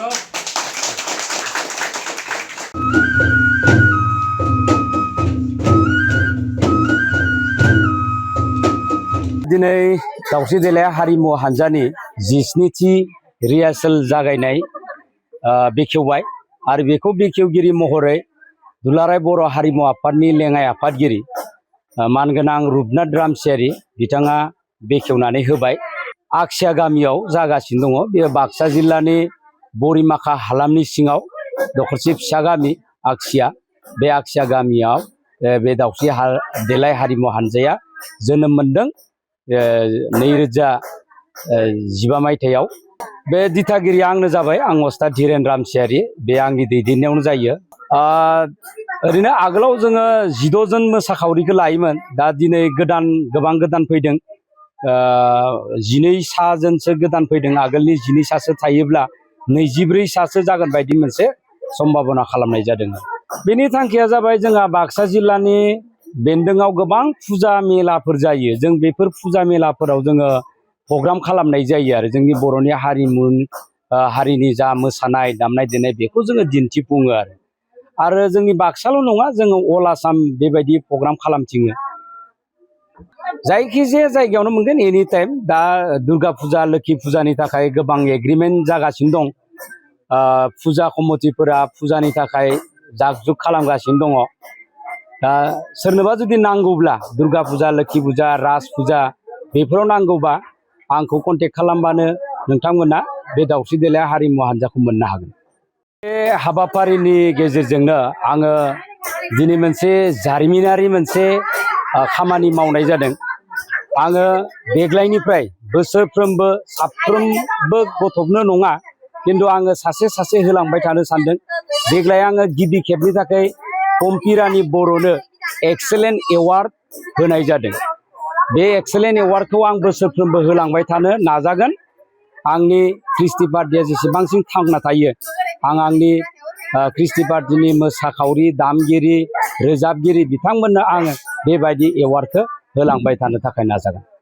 दिनै दावस्रि देलाय हारिमु हानजानि 17थि रिहार्सेल जागायनाय बेखेवबाय आरो बेखौ बेखेवगिरि महरै दुलाराय बर' हारिमु आफादनि लेङाइ आफादगिरि मानगोनां रुपनाथ रामसियारि बिथाङा बेखेवनानै होबाय। आखसिया गामियाव जागासिनो दङ। बेयो बाक्सा जिल्लानि बरिमाखा हालामनि सिङाव दखरसे फिसा गामि आखसिया। बे आखसिया गामियाव बे दावस्रि देलाय हारिमु हानजाया जोनोम मोनदों 2015 मायथाइयाव। बे दिथागिरिया आंनो जाबाय। आं अस्ताद धीरेन रामसियारि। बे आंनि दैदेननायावनो जायो। ओरैनो आगोलाव जोङो 16 जन मोसाखावरिखौ लायोमोन। दा दिनै गोबां गोदान फैदों। 12 साजोनसो गोदान फैदों। आगोलनि 12 सासो थायोब्ला 24 सासो जागोन बायदि मोनसे सम्भाबना खालामनाय जादों। बेनि थांखिया जाबाय जोंहा बाक्सा जिल्लानि बेन्दोंआव गोबां फुजा मेलाफोर जायो। जों बेफोर फुजा मेलाफोराव जोङो प्रग्राम खालामनाय जायो आरो जोंनि बर'नि हारिनि जा मोसानाय दामनाय देनाय बेखौ जोङो दिन्थिफुङो आरो जोंनि बाक्साल' नङा, जोङो अल आसाम बेबायदि प्रग्राम खालामथिङो। जायखिजाया जायगायावनो मोनगोन एनि टाइम। दा दुर्गा फुजा लोखि फुजानि थाखाय गोबां एग्रिमेन्ट जागासिनो दं। फुजा कमिटिफोरा फुजानि थाखाय जाग-जुग खालामगासिनो दङ। दा सोरनोबा जुदि नांगौब्ला दुर्गा फुजा लोखि फुजा राज फुजा बेफोराव नांगौबा आंखौ कन्टेक्ट खालामबानो नोंथांमोना बे दावस्रि देलाय हारिमु हानजाखौ मोननो हागोन। बे हाबाफारिनि गेजेरजोंनो आङो दिनै मोनसे जारिमिनारि खामानि मावनाय जादों। आङो देग्लायनिफ्राय बोसोरफ्रोमबो साफ्रोमबो गथ'नो नङा, खिन्थु आङो सासे होलांबाय थानो सानदों। देग्लाय आङो गिबि खेबनि थाखाय कम्पिरानि बर'नो एक्सेलेन्ट एवार्ड होनाय जादों। बे एक्सेलेन्ट एवार्डखौ आं बोसोरफ्रोमबो होलांबाय थानो नाजागोन। आंनि कृष्टि पार्टिया जेसेबांसिम थांना थायो, आं आंनि कृष्टि पार्टिनि मोसाखावरि दामगिरि रोजाबगिरि बिथांमोननो आङो बेबायदि एवार्डखौ होलांबाय थानो थाखाय नाजागोन।